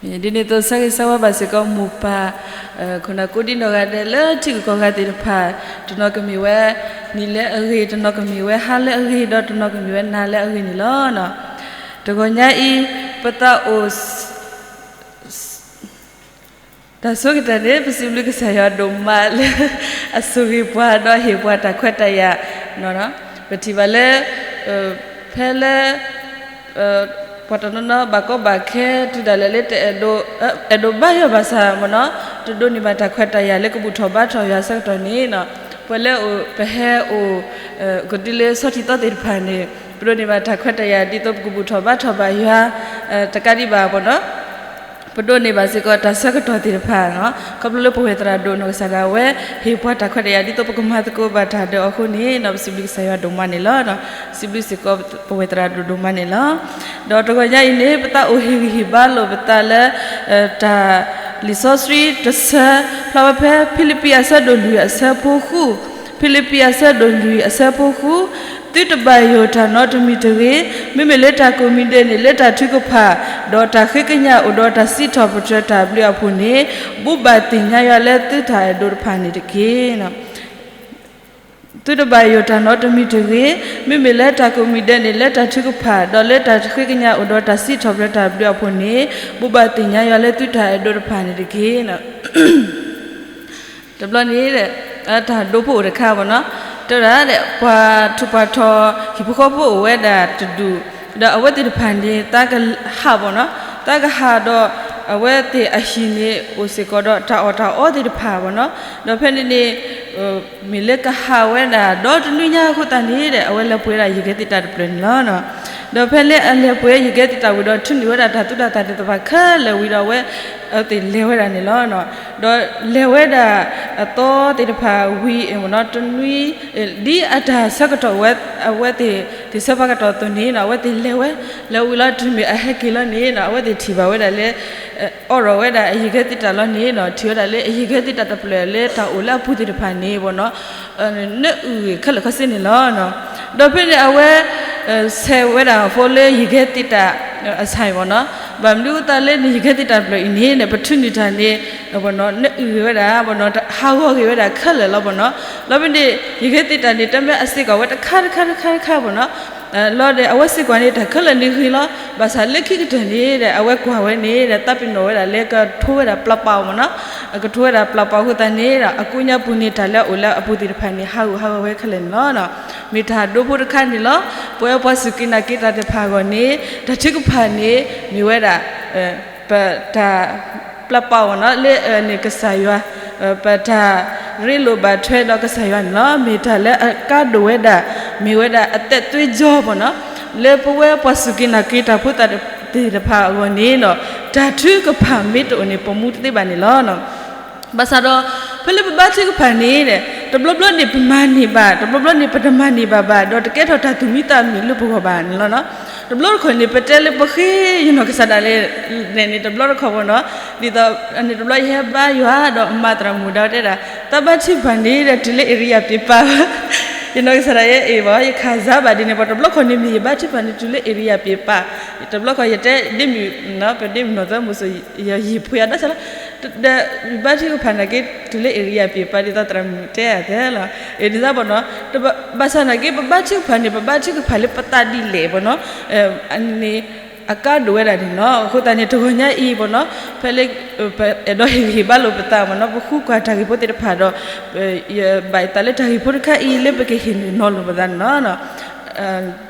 ဒ်န့ၣ်အသိး ဆၢဂ့ၤဆၢဝါဘၣ်စ့ၢ်ကီးမိၢ်ပၢ် ခိၣ်နၢ်ကိးဒံနီၢ်ဂၤဒဲးလၢထံဂုၤကီၢ်ဂၤသ့ၣ်တဖၣ်, တနီၤကမ့ၢ်ဝဲ နံၤလၢအဂ့ၤ, တနီၤကမ့ၢ်ဝဲဟါလၢအဂ့ၤ, ဒီးတနီၤကမ့ၢ်ဝဲနၤလၢအဂ့ၤန့ၣ်လီၤ. တဂီၤညါအံၤ ပသးအိၣ် တၢ်ဆိကတၢၢ်န့ၣ် ပစံးဘျုးကစၢ်ယွၤဒိၣ်မးလၢ အဆိၣ်ဂ့ၤပှၤဒီးဟ့ၣ်ပှၤတၢ်ခွဲးတၢ်ယာ်, ပထံၣ်ဘၣ်လၢ ဖဲလၢ ပှၤတနီၤနီၤဘၣ်ကီဘၣ်ခဲ တုၤဒၣ်လဲာ်လၢတအဲၣ်ဒိး အဲၣ်ဒိးဘါယွၤဘၣ်ဆၣ်မ့ၢ်နီၤ တဒိးန့ၢ်ဘၣ်တၢ်ခွဲးတၢ်ယာ်လၢကဘူၣ်ထီၣ်ဘါထီၣ်ယွၤအဆၢကတီၢ်န့ၣ်နီၤ ပှၤလၢပဟဲအိၣ် ကတုၤလၢဆီထံးသီသ့ၣ်တဖၣ်န့ၣ် ပဒိးန့ၢ်ဘၣ်တၢ်ခွဲးတၢ်ယာ် ဒ်သိးပကဘူၣ်ထီၣ်ဘါထီၣ်ဘၣ်ယွၤ တကးဒံးဘၣ်မ့ၢ်နီၤ ပဒိးန့ၢ်ဘၣ်စ့ၢ်ကီးတၢ်ဆၢကတီၢ်သ့ၣ်တဖၣ်နီၤ ခီဖျိလၢပဝဲသရၣ်ဒိၣ်နီၢ်ကစၢ်ဒၣ်ဝဲ ဟ့ၣ်ပှၤတၢ်ခွဲးတၢ်ယာ် ဒ်သိးပကမၤသကိးဘၣ်တၢ်ဒီးအဃိန့ၣ်နီၤ ပစံးဘျုးကစၢ်ယွၤဒိၣ်မးန့ၣ်လီၤ. စံးဘျုးစ့ၢ်ကီးပဝဲသရၣ်ဒိၣ်ဒိၣ်မးန့ၣ်လီၤ. ဒီးတဂီၤညါအံၤန့ၣ် ပသးအိၣ်ဟ့ၣ်ဂံၢ်ဟ့ၣ်ဘါလိာ်ပသးလၢ တၢ်လံာ်စီဆှံတဆၢ ဖျါဝဲဖဲဖံလံးပံးအဆၢဒိၣ်လွံၢ်အဆၢဖိဃု, ဖံလံးပံးအဆၢဒိၣ်လွံၢ်အဆၢဖိဃု, သုတဘၣ်ယိၣ်တၢ်နီတမံၤတဂ့ၤ, မ့မ့ၢ်လၢတၢ်ကိးမံၤဒဲးန့ၣ် လၢတၢ်ထုကဖၣ်, ဒီးတၢ်ဃ့ကညးအိၣ်ဒီးတၢ်စံးထီၣ်ပတြၢၤတၢ်ဘျုးအဖှိၣ်န့ၣ်, ဘိးဘၣ်သ့ၣ်ညါယွၤလၢသုတၢ်အဲၣ်ဒိးတဖၣ်န့ၣ်တက့ၢ်. သုတဘၣ်ယိၣ်တၢ်နီတမံၤတဂ့ၤ, မ့မ့ၢ်လၢတၢ်ကိးမံၤဒဲးန့ၣ် လၢတၢ်ထုကဖၣ်, ဒီးလၢတၢ်ဃ့ကညးအိၣ်ဒီးတၢ်စံးထီၣ်ပတြၢၤတၢ်ဘျုးအဖှိၣ်န့ၣ်, ဘိးဘၣ်သ့ၣ်ညါယွၤလၢသုတၢ်အဲၣ်ဒိးတဖၣ်န့ၣ်တက့ၢ်. တဘျီန့ၣ် တၢ်ဒိဖိအိၣ်တခါမ့ၢ်နီၤ, တဲဝဲဒၣ် ပှၤထူးပှၤတီၤ ဟံၣ်ဖိဃီဖိအိၣ်ဝဲဒၣ်တဒူၣ်, ဒီးအဝဲသ့ၣ်တဖၣ်န့ၣ် သးကဟးမ့ၢ်နီၤ, သးကဟးဒီး အဝဲသ့ၣ်အဟံၣ်န့ၣ် အိၣ်စ့ၢ်ကီးဒီးတၢ်အီၣ်တၢ်အီသ့ၣ်တဖၣ်မ့ၢ်နီၤ, ဒီးဖဲန့ၣ်န့ၣ် မ့ၢ်လၢကဟးဝဲဒၣ် ဒီတနွံညါအဃိသတးန့ၣ်ဒီး အဝဲလဲၤပှ့ၤဝဲဒၣ်ယကဲသ့ၣ်တၢ်တဖျၢၣ်န့ၣ်လီၤ. ဒီးဖဲလၢအလဲၤပှ့ၤယကဲသ့ၣ်တၢ်ဝံၤဒီး ထုးန့ၢ်ဝဲဒၣ်တၢ်သူၣ်တၢ်သးသ့ၣ်တဖၣ်ခဲလၢာ်ဝံၤဒီး အဝဲသ့ၣ်လဲၤဝဲဒၣ်န့ၣ်လီၤ. ဒီးလဲၤဝဲဒၣ်အသီသ့ၣ်တဖၣ်ဝံၤမ့ၢ်နီၤ တနွံ ဒ်အတၢ်ဆၢကတီၢ်ဝဲ အဝဲသ့ၣ်သ့ၣ်ဆၢဖးကတီၢ်အသိးန့ၣ်နီၤ အဝဲသ့ၣ်လဲၤဝဲ, လဲၤဝံၤလီၤ တုၤမ့ၢ်အဟဲက့ၤလီၤန့ၣ်နီၤ အဝဲသ့ၣ်ထံၣ်ဘၣ်ဝဲဒၣ်လၢ အီၣ်ရီၣ်ဝဲဒၣ်အယကဲသ့ၣ်တၢ်လီၤန့ၣ်နီၤ ထံၣ်ဝဲဒၣ်လၢအယကဲသ့ၣ်တၢ်တဖျၢၣ်လၢတၢ်အိၣ်လၢအပူၤသ့ၣ်တဖၣ်န့ၣ်မ့ၢ်နီၤ နအုၣ်ဂ့ၢ်ခဲလၢာ်ခဲဆ့န့ၣ်လီၤ. ဒီးဖဲန့ၣ်အဝဲ ဆဲးဝဲဒၣ်အဖိလၢယကဲသ့ၣ်တၢ် အဆၢမ့ၢ်နီၤ ဘၣ်မနုၤအဃိသတးလၢနယကဲသ့ၣ်တၢ်တဖျၢၣ်အံၤန့ၣ် ပထုးန့ၢ်တၢ်န့ၣ် နအုၣ်ဂ့ၢ်ဝဲဒၣ် ဟးဂီၤဂ့ၤဝဲဒၣ်ခဲလၢာ်လီၤမ့ၢ်နီၤ. လီၤဖဲန့ၣ် ယကဲသ့ၣ်တၢ်န့ၣ် တမ့ၢ်အစ့ၢ်ကီးဝဲတခါတခါတခါတခါမ့ၢ်နီၤ လီၤဒီး အဝဲစ့ၢ်ကီးန့ၣ် တၢ်ခဲလၢာ်န့ၣ်ဂ့ၤလီၤ. ဘၣ်ဆၣ်လၢခံကတၢၢ်န့ၣ်ဒီး အဝဲကွၢ်ဝဲန့ၣ်ဒီး သးပ့ၤနီၣ်ဝဲဒၣ်လၢကထိဝဲဒၣ်ပျီပာ်အီၤမ့ၢ်နီၤ. ကထိဝဲဒၣ်ပျီပာ်အဃိသတးန့ၣ်ဒီး အကိးညါပူၤန့ၣ် တၢ်လၢအအိၣ်လၢအပူၤသ့ၣ်တဖၣ်န့ၣ် ဟးဂူာ်ဟးဂီၤဝဲခဲလၢာ်န့ၣ်လီၤ. မ့ၢ်တၢ်ဒိဖိတခါန့ၣ်လီၤ. ပဝဲပှၤစူၢ်က့ၤနာ်က့ၤတၢ်သ့ၣ်တဖၣ်အဂီၢ်န့ၣ် တၢ်ထုကဖၣ်န့ၣ် မ့ၢ်ဝဲဒၣ် ပတၢ်ပျီပာ်အီၤနီၤ လၢန့ၣ်ကစၢ်ယွၤ ပတၢ်ရ့လိာ်ဘၣ်ထွဲဒီးကစၢ်ယွၤန့ၣ်လီၤ. မ့ၢ်တၢ်လၢအကါဒိၣ်ဝဲဒၣ် မ့ၢ်ဝဲဒၣ်အသက်သွေးကြောမ့ၢ်နီၤ လၢပဝဲပှၤစူၢ်က့ၤနာ်က့ၤတၢ်ဖိသၣ်သ့ၣ်တဖၣ်အဂီၢ်န့ၣ်ဒီး တၢ်ထုကဖၣ်မ့ၢ်တအိၣ်န့ၣ် ပမူတသ့ဘၣ်န့ၣ်လီၤ. ဘၣ်ဆၣ်ဒီး ဖဲလၢပဘါထုကဖၣ်န့ၣ် တဘျီဘျီန့ၣ်ပမၤန့ၢ်ဘၣ် တဘျီဘျီန့ၣ် ပတမၤန့ၢ်ဘၣ်ဘၣ် ဒီးတကဲထီၣ်တၢ်သူၣ်မံသးမုာ်လၢပဂီၢ်ဘၣ်န့ၣ်လီၤ. တဘျီတခီၣ်န့ၣ် ပတဲလၢပဃ့ယနီၢ်ကစၢ်ဒၣ်လဲာ်န့ၣ် တဘျီတခီၣ်မ့ၢ်နီၤ ဒ်သိးန့ၣ် တဘျီယဟဲဘါယွၤဒီးမၤသရၣ်မုၣ်ဒၣ်တဲဒၣ် သးဘါထုကဖၣ်န့ၣ်ဒီးတုၤလၢ area ပ့ၤပာ် ယနီၢ်ကစၢ်ဒၣ်ယဲအ့ၣ်ဘၣ် ယခးစါဘၣ်ဒ်န့ၣ် ပှၤတဘျီခီၣ်န့ၣ်မ့ၢ်ယဘါထုကဖၣ်န့ၣ် တုၤလၢ area ပ့ၤပာ် တဘျီခီၣ်ယတဲဒ်မုၢ် ပဒ်မုၢ်နီၢ်သၢမုၢ်စိၤ ယဟံၣ်ဖိယၤဒီးဆၢလီၤ ဒီးယဘါထုကဖၣ်နာ်က့ တုၤလၢ area ပ့ၤပာ် ဒ်သိးသရၣ်မုၣ်တဲအသးလီၤ အ့ၣ်ဒ်သိးပနီၤ ဘၣ်ဆၣ်နာ်က့ ပဘါထုကဖၣ်န့ၣ် ပဘါထုကဖၣ်လၢပသးဒ်လဲၣ်ပနီၤ န့ၣ် အကါဒိၣ်ဝဲဒၣ်န့ၣ်လီၤ. အဃိသတးန့ၣ် တဂီၤညါအံၤပနီၤ ဖဲလၢ ပအဲၣ်ဒိးဟ့ၣ်ဂံၢ်ဟ့ၣ်ဘါလိာ်ပသးမ့ၢ်နီၤ ပဃုကွၢ်တၢ်ဂ့ၢ်ဖိသ့ၣ်တဖၣ်ဒီး ယဘၣ်ယသးလၢတၢ်ဂ့ၢ်ဖိတခါအံၤ လၢပကဟ့ၣ်နီၤလိာ်ပသးန့ၣ်လီၤ.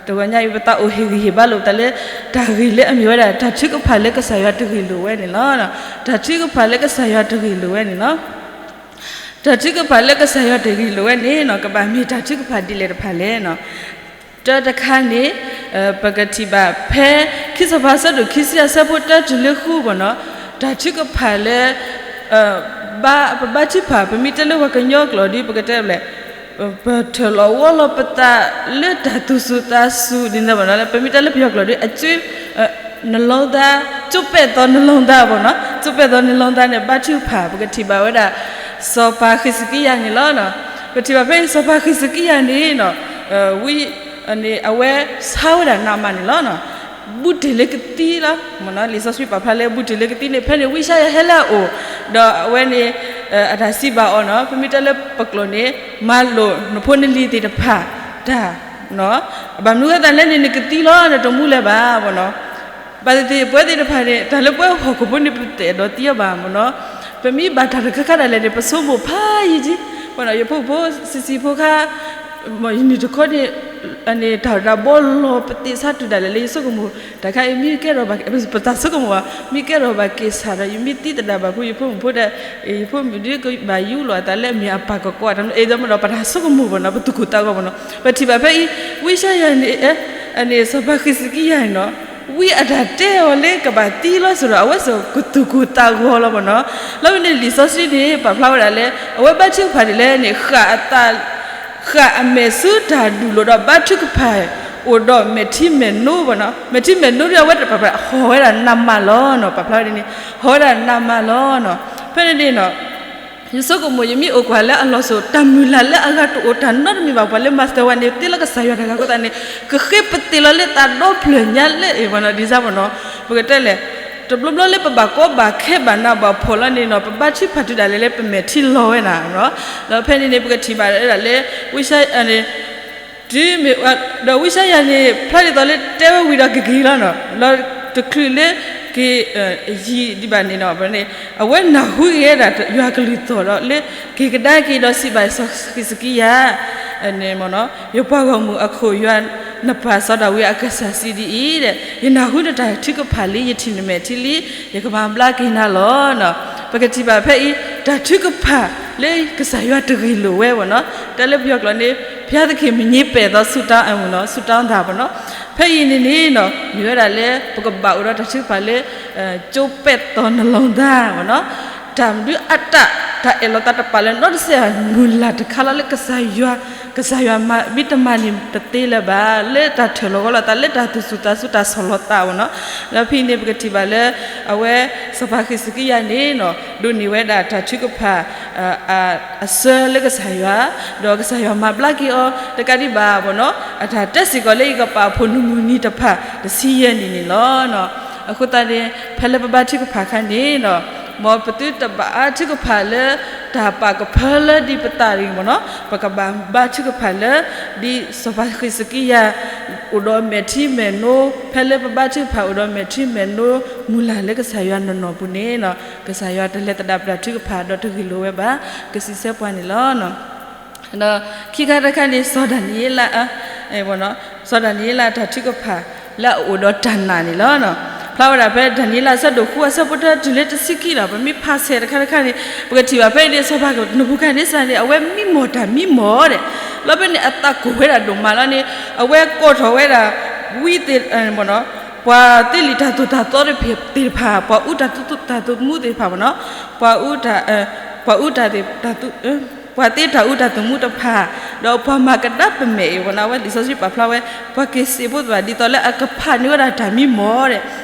တဂီၤညါအံၤ ပသးအိၣ်ဟ့ၣ်ဂံၢ်ဟ့ၣ်ဘါလိာ်ပသးလၢ တၢ်ဂ့ၢ်လၢအမ့ၢ်ဝဲဒၣ် တၢ်ထုကဖၣ်လၢကစၢ်ယွၤတဂ့ၢ်လိာ်ဝဲန့ၣ်လီၤ. တၢ်ထုကဖၣ်လၢကစၢ်ယွၤတဂ့ၢ်လိာ်ဝဲန့ၣ်လီၤ. တၢ်ထုကဖၣ်လၢကစၢ်ယွၤတဂ့ၢ်လိာ်ဝဲန့ၣ်နီၤ ကဘၣ်မ့ၢ်တၢ်ထုကဖၣ်ဒ်လဲၣ်တဖၣ်လဲၣ်နီၤ. တၢတခါန့ၣ် ပကထံၣ်ဘၣ်ဖဲ ခံစီၤပၤဆၢဒိၣ်ခံဆံယဲၢ် အဆၢဖိတၢတုၤလၢဃုပနီၤ တၢ်ထုကဖၣ်လၢ ဘါ ပဘါထုကဖၣ် ပမ့ၢ်တဲလၢပှၤကညီကျိာ်ဒီး ပကတဲလဲၣ် ပထၢၣ်လီၤဝီလီၤပသးလၢတၢ်သူၣ်စူၤသးစူၤဒ်န့ၣ်ဘၣ်နီၤ ပမ့ၢ်တဲလၢပယီၤကျိာ်ဒီး အကၠိ နလီသး ကၠိပဲ့သီနလီသးဘၣ်နီၤ ကၠိပဲ့သီနလီသးန့ၣ် ဘါထုကဖၣ် ပကထံၣ်ဘၣ်ဝဲဒၣ် စီၤပၤဃံးစကံယၤန့ၣ်လီၤ. ပထံၣ်ဘၣ်ဖဲအံၤ စီၤပၤဃံးစကံယၤန့ၣ်နီၤ ဝံ န့ၣ် အဝဲဆါဝဲဒၣ်နးမးန့ၣ်လီၤ. ဘူးတ့ၢ်လၢကသံလီၤ. လံာ်စီဆှံပာ်ဖျါလၢဘူးတ့ၢ်လၢကသံန့ၣ် ဖဲန့ၣ်ဝံယၡါယၤဟဲလၢအအိၣ်, ဒီးအဝဲန့ၣ် အတၢ်စံးဘၣ်အီၤနီၤ, ပမ့ၢ်တဲလၢပကျိာ်န့ၣ် မၤလိာ်နဖိနလံၤသ့ၣ်တဖၣ်တၢ်, ဘၣ်မနုၤအဃိသတးလဲၣ်န့ၣ် နကသံလီၤ နတမူလၢၤဘၣ်မ့ၢ်နီၤ. ဘၣ်သ့ၣ်သ့ၣ်ပဝဲသ့ၣ်တဖၣ်န့ၣ် တၢ်လၢပဝဲဟီၣ်ခိၣ်ဖိန့ၣ် ပတအဲၣ်ဒိးသံအီၤဘၣ်မ့ၢ်နီၤ. ပမ့ၢ်ဘၣ်တၢ်တခါခါဒၣ်လဲာ်န့ၣ် ပဆိကမိၣ်ဖးယံာ်က့, ယဖိမုၣ်ဖိဆံးဆံးဖိခါ ယနံၣ်တခီန့ၣ် တၢ်ဒၣ်ဘီလီၤပသ့ၣ်ဆါတုၤဒၣ်လဲာ်လၢ ယဆိကမိၣ် တၢ်ခါအံၤမ့ၢ်ကဲထီၣ်ဘၣ် ပတၢ်ဆိကမိၣ်ဘၣ် မ့ၢ်ကဲထီၣ်ဘၣ်က့ၤဆၣ်ဒီး ယမ့ၢ်သံသဒၣ်ဘၣ်ဖု ယဖိမုၣ်ဖိဒီး ယဖိမုၣ်ဒုကဘၣ်ယူလီၤအသးလၢအမ့ၢ်အပၢ်ကကိးအတၢ်မနုၤ အဲၣ်ဒိးမ့ၢ်ဒီး ပတၢ်ဆိကမိၣ်မ့ၢ်နီၤ ပသူၣ်ကိၢ်သးဂီၤမ့ၢ်နီၤ. ပထံၣ်ဘၣ်ဖဲအံၤ ဝံယၡါယၤန့ၣ် န့ၣ် စီၤပၤဃံးစကံယၤန့ၣ်နီၤ ဝံအတၢ်တဲအီၤလၢကဘၣ်သံလီၤစ့ၢ်ဒီး အဝဲစ့ၢ်ကီးကသူၣ်ကိၢ်သးဂီၤလီၤမ့ၢ်နီၤ. လီၤဝဲန့ၣ်လံာ်စီဆှံန့ၣ် ပာ်ဖျါဝဲဒၣ်လၢ အဝဲဘါထုကဖၣ်န့ၣ်လဲၣ်န့ၣ် ဃၣ်အမဲာ်ဆူတၢ်ဒုးလိာ်ဒီးဘါထုကဖၣ် အိၣ်ဒီးမဲာ်ထံမဲာ်နိမ့ၢ်နီၤ. မဲာ်ထံမဲာ်နိဒီးအဝဲတပာ်ဖျါ ဟီၣ်ဝဲဒၣ်နးမးလီၤနီၤ. ပာ်ဖျါဝဲဒ်န့ၣ် ဟီၣ်ဝဲဒၣ်နးမးလီၤနီၤ. ဖဲန့ၣ်န့ၣ်နီၤ ယဆိကမိၣ် ယမ့ၢ်အိၣ်ကွၢ်လၢအလီၢ်စိၤ တၢ်မုၢ်လၢ်လၢအဂၤတအိၣ် တၢ်နီတမံၤဘၣ် ပှၤလၢမၤစၢၤဝဲန့ၣ် သ့လၢကစၢ်ယွၤတဂၤအဃိသတးန့ၣ် ကဃ့ပသ့ၣ်လီၤလၢသးဒီဖျၢၣ်ညါလၢ ဒ်စၢ်မ့ၢ်နီၤ ပကတဲလဲၣ် တဘျီဘျီလၢပဘၣ်ကီဘၣ်ခဲဘၣ်နးဘၣ်ဖှီၣ်လီၤန့ၣ်နီၤ ပဘါထုကဖၣ်တုၤဒၣ်လဲာ်လၢပမဲာ်ထံလီၤဝဲဒၣ်နီၤ. ဒီးဖဲန့ၣ်န့ၣ် ပကထံၣ်ဘၣ်ဝဲဒၣ်လၢ ဝံယၡါယၤန့ၣ် တုၤမ့ၢ် ဒီးဝံယၡါယၤန့ၣ် ဖျါဒ်သိးလၢတဲဝဲဝံၤဒီးကဂ့ၤလီၤနီၤ. ဒီးတချုးလၢက့ၤ ယံာ်ဒံးဘၣ်န့ၣ်နီၤ အဝဲနၢ်ဟူက့ၤဝဲဒၣ်ယွၤကလုၢ်သီၣ်ဒီးလၢ က့ၤကဒါက့ၤဒီးစံးဘၣ်စီၤဃံးစကံယၤ န့ၣ်မ့ၢ်နီၤ ယပှၤဂီၢ်မုၢ်အခိၣ်ယွၤ နပၢ်စီၤဒၤဝံးအကစၢ်စံးဒ်အံၤဒီး ယနၢ်ဟူနတၢ်ထုကဖၣ်လံ ယထံၣ်နမဲာ်ထံလံ ယကမၤဘျါက့ၤနၤလီၤနီၤ. ပကထံၣ်ဘၣ်ဖဲအံၤ တၢ်ထုကဖၣ်လၢကစၢ်ယွၤတဂ့ၢ်လိာ်ဝဲမ့ၢ်နီၤ တဲလၢပယီၤကျိာ်န့ၣ် ဘုရားသခင်မ့ၢ်ညင်းပယ်သော ဆုတောင်း မ့ၢ်နီၤ ဆုတောင်းသံ မ့ၢ်နီၤ. ဖဲအံၤန့ၣ်န့ၣ်နီၤ မ့ၢ်ဝဲဒၣ်လၢ ပကဘၣ်အိၣ်ဒီးတၢ်ထုကဖၣ်လၢ ကၠိပဲ့သော နှလုံးသား မ့ၢ်နီၤ တၢ်မနုၤအတၢ် တၢ်အဲၣ်လီၤသးတပာ်လၢၤနီတစဲး မုၢ်လၢ်တခါလီၤလၢကစၢ်ယွၤ ကစၢ်ယွၤမၤမ့ၢ်တမၤန့ၣ်တသ့လၢၤဘၣ် လၢတၢ်ထၢၣ်လီၤဂီၤလီၤသး လၢတၢ်သူၣ်ဆူၣ်သးဆူၣ် တၢ်ဆီၣ်လီၤသးမ့ၢ်နီၤ. ဒီးဖဲအံၤန့ၣ် ပကထံၣ်ဘၣ်လၢ အဝဲ စီၤပၤဃံးစကံယၤန့ၣ်နီၤ ဒိးန့ၢ်ဝဲဒၣ်တၢ်ထုကဖၣ် အဆၢလၢကစၢ်ယွၤ ဒီးကစၢ်ယွၤမၤဘျါက့ၤအီၤ တကးဒံးဘၣ်မ့ၢ်နီၤ အတၢ်တဲစ့ၢ်ကီးလၢ ယကပာ်ဖှိၣ်နမုၢ်နံၤတဖၣ် တဆံယဲၢ်နံၣ်န့ၣ်လီၤ. အဃိသတးန့ၣ် ဖဲလၢပဘါထုကဖၣ်အခါန့ၣ်နီၤ မ်ပသုတဘၣ်အါထုကဖၣ်လၢ တၢ်ပာ်ကဖၢလၢဒ်ပသးတဂ့ၤမ့ၢ်နီၤ ပကဘၣ်ဘါထုကဖၣ်လၢ ဒ်စီၤပၤဃံးစကံယၤ အိၣ်ဒီးမဲာ်ထံမဲာ်နိ ဖဲလၢပဘါထုကဖၣ်အိၣ်ဒီးမဲာ်ထံမဲာ်နိ မုၢ်လၢ်လၢကစၢ်ယွၤနီၢ်နီၢ်ပူၤန့ၣ်နီၤ ကစၢ်ယွၤတလဲၤသဒၣ်ပတၢ်ထုကဖၣ်ဒီးတဂ့ၢ်လိာ်ဝဲဘၣ် ကစံးဆၢပှၤန့ၣ်လီၤ. ဒီးခံခါတခါန့ၣ် စီၤဒၤနံးယ့လး စီၤဒၤနံးယ့လးတၢ်ထုကဖၣ် လၢအအိၣ်ဒီးတၢ်နာ်န့ၣ်လီၤ. ဖျါဝဲဒၣ်ဖဲဒၤနံးယ့လးအဆၢဒိၣ်ဃုအဆၢဖိတၢတုၤလၢတဆံခံနီၤ ပမ့ၢ်ဖးဆဲးတခါတခါန့ၣ် ပကထံၣ်ဘၣ်ဖဲအံၤန့ၣ် စီၤပၤနဘူၤခၣ်န့စၢ်န့ၣ် အဝဲမံမီၢ်တၢ်မံမီၢ်ဒီး လီၤဖဲန့ၣ် အသးကိၢ်ဝဲဒၣ်ဒိၣ်မးလီၤန့ၣ် အဝဲကိးထီၣ်ဝဲဒၣ် ဝံသ့ၣ် ပှၤသ့လံာ်တၢ်သိၣ်တၢ်သီသ့ၣ်တဖၣ် ပှၤအူတၢ်သူတၢ်သးသမူသ့ၣ်တဖၣ်မ့ၢ်နီၤ ပှၤအူတၢ် ပှၤအူတၢ်သ့ၣ်တၢ်သူ ပှၤသ့တၢ်အူတၢ်သမူတဖၣ် ဒီးပှၤမၤကဒါပမဲာ်အံၤမ့ၢ်နီၤ အဝဲလံာ်စီဆှံပာ်ဖျါဝဲ ပှၤက့ၤစံးဘၣ်သ့ၣ်တဖၣ်ဒ်သိးလၢအကဖးန့ၢ်ဝဲဒၣ်တၢ်မံမီၢ်ဒီး လီ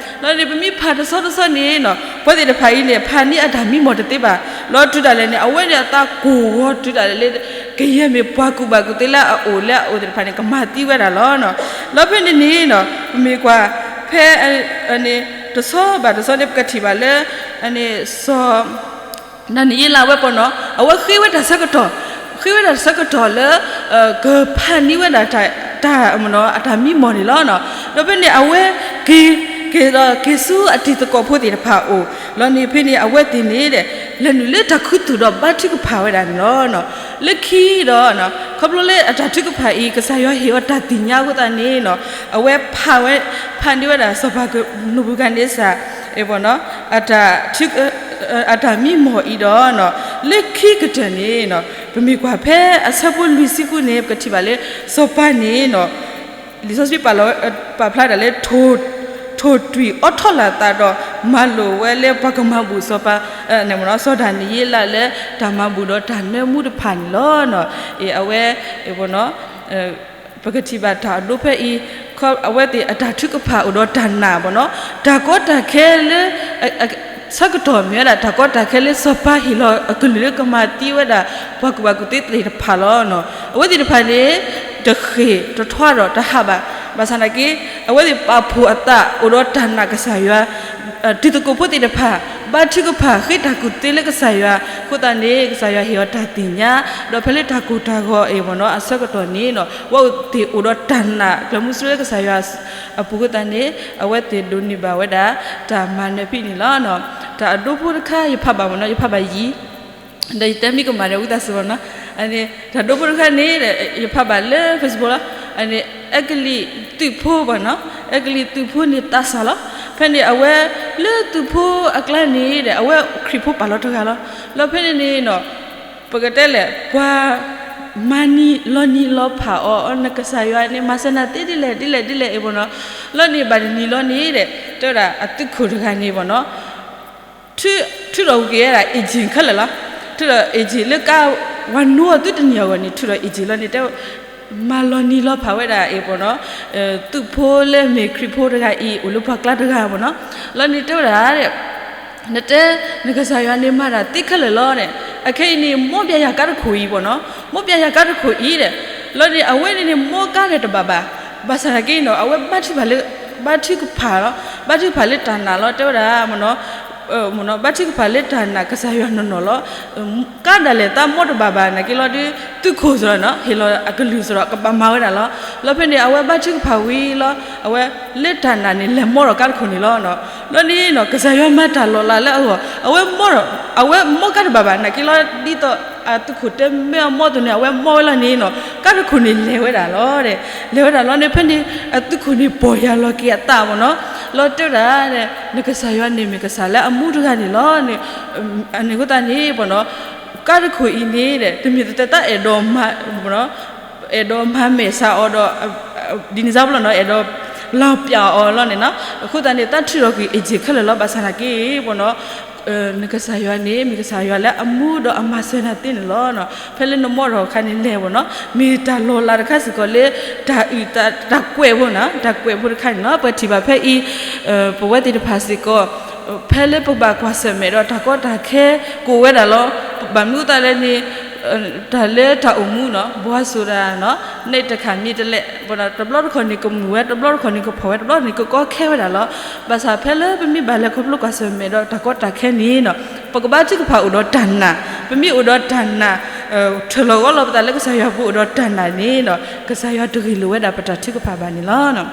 ၤန့ၣ် ပမ့ၢ်ဖးတဆီတဆီန့ၣ်နီၤ ပှၤသ့ၣ်တဖၣ်အံၤန့ၣ် ဖးန့ၢ်အတၢ်မံမီၢ်တသ့ဘၣ် လီၤတုၤဒၣ်လဲာ်န့ၣ် အဝဲန့ၣ်အသးကိၢ်ဂီၤတုၤဒၣ်လဲာ်လၢ ကယဲၢ်မ့ၢ်ပှၤကူၣ်ဘၣ်ကူၣ်သ့လၢအအိၣ်လၢအအိၣ်သ့ၣ်တဖၣ်န့ၣ် ကမၤသံဝဲဒၣ်လီၤ. လီၤဖဲန့ၣ်န့ၣ်နီၤ ပမ့ၢ်ကွၢ် ဖဲ တဆီဘၣ်တဆီန့ၣ် ပကထံၣ်ဘၣ်လၢ စီၤ ဒၤနံးယ့လးဝဲပနီၤ အဝဲဃ့ဝဲတၢ်ဆၢကတီၢ် ဃ့ဝဲတၢ်ဆၢကတီၢ်လၢ ကဖးန့ၢ်ဝဲဒၣ်တၢ် တၢ်မနီၤ အတၢ်မံမီၢ်န့ၣ်လီၤ. ဒီးဖဲန့ၣ် အဝဲက့ၤ က့ၤဒီးက့ၤဆူအတံၤသကိးဖိသ့ၣ်တဖၣ်အအိၣ် လီၤန့ၣ် ဖဲန့ၣ် အဝဲသ့ၣ်န့ၣ် လဲၤနုာ်လၢတၢ်ခူသူၣ်ဒီးဘါထုကဖၣ်ဝဲဒၣ်န့ၣ်လီၤ. လၢခံဒီး ခီဖျိလၢအတၢ်ထုကဖၣ်အံၤ ကစၢ်ယွၤဟ့ၣ်အီၤတၢ်သ့ၣ်ညါအဃိသတးန့ၣ်နီၤ အဝဲဖးဝဲ ဖးန့ၢ်ဝဲဒၣ်စီၤပၤနဘူၤခၣ်န့စၢ် အတၢ် အတၢ်မံမီၢ်အံၤဒီး လၢခံကတၢၢ်န့ၣ်နီၤ ပမ့ၢ်ကွၢ်ဖဲအဆၢဖိလွံၢ်ဆံဃုန့ၣ် ပကထံၣ်ဘၣ်လၢ စီၤပၤန့ၣ်နီၤ လံာ်စီဆှံပာ်ဖျါဒၣ်လၢ ထိၣ်တွံၢ်အီထီၣ်လၢ်သးဒီး မၤလိာ်ဝဲလၢပှၤကမၤဘူၣ်စီၤပၤ စီၤဒၤနံးယ့လးလၢ တၢ်မၤဘူၣ်ဒီးတၢ်နၢမူတဖၣ်န့ၣ်လီၤ. အဝဲ ပကထံၣ်ဘၣ်တၢ်အဒိဖဲအံၤ အဝဲသ့ၣ်အတၢ်ထုကဖၣ်အိၣ်ဒီးတၢ်နာ်မ့ၢ်နီၤ တၢ်ကီတၢ်ခဲလၢ ဆၢကတီၢ်မ့ၢ်ဝဲဒၣ်တၢ်ကီတၢ်ခဲလၢစီၤပၤဟ့ၣ်လီၤအကလုၢ်လၢကမၤသံဝဲဒၣ် ပှၤကူၣ်ဘၣ်ကူၣ်သ့သ့ၣ်တဖၣ်လီၤ. အဝဲသ့ၣ်တဖၣ်န့ၣ် တဃ့ၢ်တထွါဒီးတဟးဘၣ် ဘၣ်ဆၣ်သနာ်က့ အဝဲသ့ၣ်ပာ်ဖှိၣ်အသးအိၣ်ဒီးတၢ်နာ်ကစၢ်ယွၤ, တံၤသကိးဖိသ့ၣ်တဖၣ် ဘါထုကဖၣ်ဃ့တၢ်ကူၣ်သ့လၢကစၢ်ယွၤအဃိသတးန့ၣ် ကစၢ်ယွၤဟ့ၣ်အီၤတၢ်သ့ၣ်ညါ, ဒီးဖဲလၢတၢ်ကိၢ်တၢ်ဂီၤအံၤမ့ၢ်နီၤ အဆၢကတီၢ်န့ၣ်နီၤ အဝဲသ့ၣ်အိၣ်ဒီးတၢ်နာ်ကျၢၤမုဆူလၢကစၢ်ယွၤအပူၤအဃိသတးန့ၣ် အဝဲသ့ၣ်ဒိးန့ၢ်ဘၣ်ဝဲဒၣ် တၢ်မၤနၢၤဖဲန့ၣ်လီၤ. တၢ်အဒိဖိတခါယဖးဘၣ်မ့ၢ်နီၤ ယဖးဘၣ်ယံၤ ဒီးယတဲမံကမၣ်ဒီးဝံသးစူၤမ့ၢ်နီၤ, တၢ်ဒိဖိတခါန့ၣ် ယဖးဘၣ်လၢ Facebook လီၤ. န့ၣ် အဲကလံးသုးဖိဘၣ်နီၤ, အဲကလံးသုးဖိန့ၣ်သးစၢ်လီၤ. ဖဲန့ၣ်အဝဲလၢသုးဖိအကျါန့ၣ်ဒီး အဝဲခရံာ်ဖိပာ်လီၤတဂၤလီၤ. လီၤဖဲန့ၣ်န့ၣ်နီၤ ပကတဲလဲၣ် ပှၤမၤနံၤလီၤနံၤလီၤဖးအီၤ နကစၢ်ယွၤန့ၣ် မၤစၢၤနၤသ့ဒ်လဲၣ်ဒ်လဲၣ်ဒ်လဲၣ်အံၤမ့ၢ်နီၤ, လီၤန့ၣ်ဘၣ်တနံၤလီၤန့ၣ်ဒီး တဲဝဲဒၣ်အသုးခိၣ်တဂၤန့ၣ်မ့ၢ်နီၤ ထုးထီၣ်က့ၤဝဲဒၣ် agent ခဲလၢာ်လီၤ. ထုးထီၣ် agent လၢကါ ပှၤနိအီၤသုတနံၤအဂီၢ်န့ၣ် ထုးထီၣ် agent လီၤန့ၣ် တဲ မၤလီၤနံၤလီၤဖးဝဲဒၣ်အံၤမ့ၢ်နီၤ သုးဖိလၢမ့ၢ်ခရံာ်ဖိတဂၤအံၤ အိၣ်လၢပှၤကျါတဂၤမ့ၢ်နီၤ, လီၤန့ၣ်တဲဝဲဒၣ် နတဲ နကစၢ်ယွၤန့ၣ်မၤတၢ်သ့ခဲလၢာ်လီၤန့ၣ် အခဲအံၤန့ၣ် မီၣ်ပျဲယၤကါတခိၣ်အံၤမ့ၢ်နီၤ, မီၣ်ပျဲယၤကါတခိၣ်အံၤဒီး လီၤန့ၣ် အဝဲန့ၣ်န့ၣ် မီၣ်ကါဒီးတဘၣ်ဘၣ်, ဘၣ်ဆၣ်သနာ်က့နီၤ အဝဲဘါထုကဖၣ်လီၤ, ဘါထုကဖၣ်လၢတၢ်နာ်လီၤ တဲဝဲဒၣ်မ့ၢ်နီၤ ဘါထုကဖၣ်လၢတၢ်နာ်ကစၢ်ယွၤနီၢ်နီၢ်လီၤ. ကါဒၣ်လဲာ်သးမီၣ်တဘၣ်ဘၣ် နာ်က့လီၤဒုး သုးခိၣ်စ့ၢ်ကီးနီၤ ဟ့ၣ်လီၤအကလုၢ်စ့ၢ်ကီး ကဘၣ်မၤဝဲဒၣ်လီၤ. လီၤဖဲန့ၣ် အဝဲဘါထုကဖၣ်ဝံၤလီၤ အဝဲလၢတၢ်နာ်န့ၣ် လဲၤမီၣ်ဒီးကါတခိၣ်န့ၣ်လီၤ. လီၤန့ၣ်နီၤ ကစၢ်ယွၤမၤတၢ်လီၤလးလၢအဂီၢ် အဝဲမီၣ်ဒီး အဝဲမီၣ်ကါတဘၣ်ဘၣ် နာ်က့လီၤ ဒ်သိးအသုးခိၣ်တဲမ့ၢ်အမီၣ်အသိးန့ၣ် အဝဲမီၣ်ဝဲလီၤန့ၣ်နီၤ ကါတခိၣ်န့ၣ်လဲၤဝဲဒၣ်လီၤ. လဲၤဝဲဒၣ်လီၤန့ၣ် ဖဲန့ၣ် အသုးခိၣ်န့ၣ်ပီၢ်ယၢ်လီၤက့ၤအသးမ့ၢ်နီၤ လီၤတဲဝဲဒၣ် နကစၢ်ယွၤန့ၣ်မ့ၢ်ကစၢ်လၢအမူတဂၤန့ၣ်လီၤ. န့ၣ်အဃိသတးန့ၣ်မ့ၢ်နီၤ ကါတခိၣ်အံၤန့ၣ် တမ့ၢ်တတဲတၢ်အဲၣ်ဒိးမၤ အဲၣ်ဒိးမၤမဲာ်ဆှးအီၤဒီး ဒ်န့ၣ်စ့ၢ်ကီးလီၤနီၤ အဲၣ်ဒိးလီၤပျၢ်အီၤလီၤန့ၣ်နီၤ. အဃိသတးန့ၣ် တၢ်ထုးထီၣ်ကွံာ် agent ခဲလၢာ်လီၤ ဘၣ်ဆၣ်သနာ်က့မ့ၢ်နီၤ နကစၢ်ယွၤန့ၣ် မ့ၢ်ကစၢ်ယွၤလၢအမူဒီးအမၤစၢၤနၤသ့န့ၣ်လီၤ. ဖဲလၢနမီၣ်ထီၣ်အခါန့ၣ်လဲၤမ့ၢ်နီၤ မ့ၢ်တၢ်လီၤလးတခါစ့ၢ်ကီးလၢ တၢ်အုၣ် တၢ်ကွဲးဖိနီၤ တၢ်ကွဲးဖိတခါန့ၣ်လီၤ. ပထံၣ်ဘၣ်ဖဲအံၤ ပဝဲသ့ၣ်တဖၣ်စ့ၢ်ကီး ဖဲလၢပဘၣ်ကွၢ်ဆၢၣ်မဲာ်ဒီးတၢ်ကီတၢ်ခဲကအိၣ်ဝဲဒၣ်လီၤ. ဘၣ်မနုၤအဃိသတးလဲၣ်န့ၣ် တၢ်လၢတၢ်အိၣ်မူနီၤ ဘှါစိၤတၢ်နီၤ န့ၣ်တခါမ့ၢ်တလဲၣ် တဘျီတခီၣ်န့ၣ်ကမုာ်ဝဲ တဘျီတခီၣ်န့ၣ်ကဖှီၣ်ဝဲ တဘျီန့ၣ်ကကီခဲဝဲဒၣ်လီၤ. ဘၣ်ဆၣ်ဖဲလၢပမ့ၢ်ဘၣ်လဲၤခီဖျိကွၢ်ဆၢၣ်မဲာ်ဒီးတၢ်ကီတၢ်ခဲန့ၣ်နီၤ ပကဘါထုကဖၣ်အိၣ်ဒီးတၢ်နာ် ပမ့ၢ်အိၣ်ဒီးတၢ်နာ် ထုးလီၤဂီၤလီၤပသးလၢကစၢ်ယွၤအပူၤအိၣ်ဒီးတၢ်နာ်န့ၣ်နီၤ ကစၢ်ယွၤတဂ့ၢ်လိာ်ဝဲဒၣ်ပတၢ်ထုကဖၣ်ဘၣ်န့ၣ်လီၤ.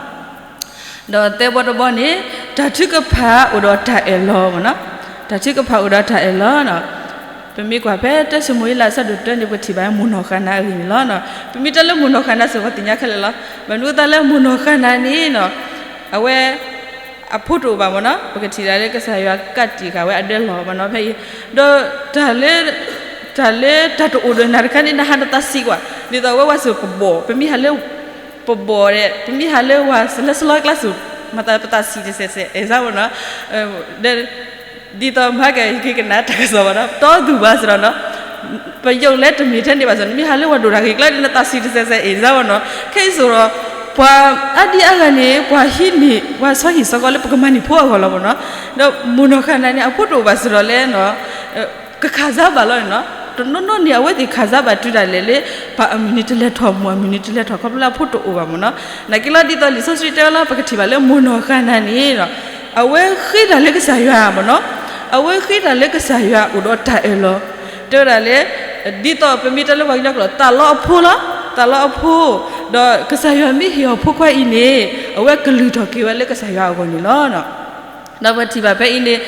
ဒီးသၢဘီတဘီန့ၣ် တၢ်ထုကဖၣ်အိၣ်ဒီးတၢ်အၢၣ်လီၤမ့ၢ်နီၤ တၢ်ထုကဖၣ်အိၣ်ဒီးတၢ်အၢၣ်လီၤနီၤ. ပမ့ၢ်ကွၢ်ဖဲတၢၡမူၤအ့လးအဆၢဒိၣ်တၢန့ၣ် ပထံၣ်ဘၣ်မိၢ်နီၢ်ဃၤနၤအဂ့ၢ်န့ၣ်လီၤ. ပမ့ၢ်တဲလၢမိၢ်နီၢ်ဃၤနၤစ့ၢ်ကီးသ့ၣ်ညါခဲလၢာ်လီၤ. ဘၣ်မနုၤအဃိသတးလၢမိၢ်နီၢ်ဃၤနၤန့ၣ်နီၤ အဝဲ အဖိတအိၣ်ဘၣ်မ့ၢ်နီၤ ပကထံၣ်ဒၣ်လၢကစၢ်ယွၤကးတံာ်ဃာ်ဝဲအဒၢလီၤမ့ၢ်နီၤ ဖဲအံၤ ဒီးတၢ်လၢ တၢ်လၢတၢ်တအိၣ်ဒီးနၤတခါန့ၣ် နဟးနသးဆံးကွၢ် ဒ်သိးအဝဲဝဲစ့ၢ်ပဘီၣ် ပမ့ၢ်ဟးလၢ ပဘီၣ်ဒီး ပမ့ၢ်ဟးလၢပှၤလၢဆလီကျါစ့ၢ် မၤသးပသးဆံးတစဲးစဲး အဲၣ်စၢ်မ့ၢ်နီၤ ဒ်သိးမၤက့ၤ ယက့ၤကနၣ်တၢ်ကစီၣ်ဘၣ်ဒီး တီသူၣ်ဘၣ်စ့ၢ်ဒီးနီၤ ပယုၢ်လၢတမ့ၢ်ထဲန့ၣ်ဘၣ်စ့ၢ် နမ့ၢ်ဟးလၢပှၤဒိၣ်တၢ်ဂ့ၢ်ကျါန့ၣ် နသးဆံးတစဲးစဲး အဲၣ်စၢ်မ့ၢ်နီၤ ခဲအံၤစ့ၢ်ဒီး ပှၤအါဒံအါဂၤန့ၣ် ပှၤဟံးန့ၢ် ပှၤဆီဟံၣ်ဆီဃီလၢပကမၤန့ၢ်ဖိအဂီၢ်လီၤမ့ၢ်နီၤ ဒီးမိၢ်နီၢ်ဃၤနၤန့ၣ် အဖိတအိၣ်ဘၣ်စ့ၢ်ဒီးလဲၣ်နီၤ ကခးစၢ်ဘၣ်လီၤန့ၣ်နီၤ တနီၤနီၤန့ၣ် အဝဲသ့ၣ်ခးစၢ်ဘၣ်တုၤဒၣ်လဲာ်လၢ ပှၤအမုၢ်နံၤတလဲၤထီၣ် မိၢ်အမုၢ်နံၤတလဲၤထီၣ် ခီဖျိလၢအဖိတအိၣ်ဘၣ်မ့ၢ်နီၤ နာ်က့လီၤ ဒ်သိးလံာ်စီဆှံတဲဝဲလီၤ ပကထံၣ်ဘၣ်လၢမိၢ်နီၢ်ဃၤနၤန့ၣ်နီၤ အဝဲဃ့တၢ်လၢကစၢ်ယွၤမ့ၢ်နီၤ အဝဲဃ့တၢ်လၢကစၢ်ယွၤအိၣ်ဒီးတၢ်အၢၣ်လီၤ တဲဝဲဒၣ်လၢ ဒ်သိးပမ့ၢ်တဲလၢပှၤကညီကျိာ် သးလီအဖိလီၤ သးလီအဖိ ဒီးကစၢ်ယွၤမ့ၢ်ဟ့ၣ်အီၤဖိခွါအံၤန့ၣ် အဝဲကလုၢ်ထီၣ်က့ၤဝဲလၢကစၢ်ယွၤအဂီၢ်န့ၣ်လီၤ. ဒီးပထံၣ်ဘၣ်ဖဲအံၤန့ၣ်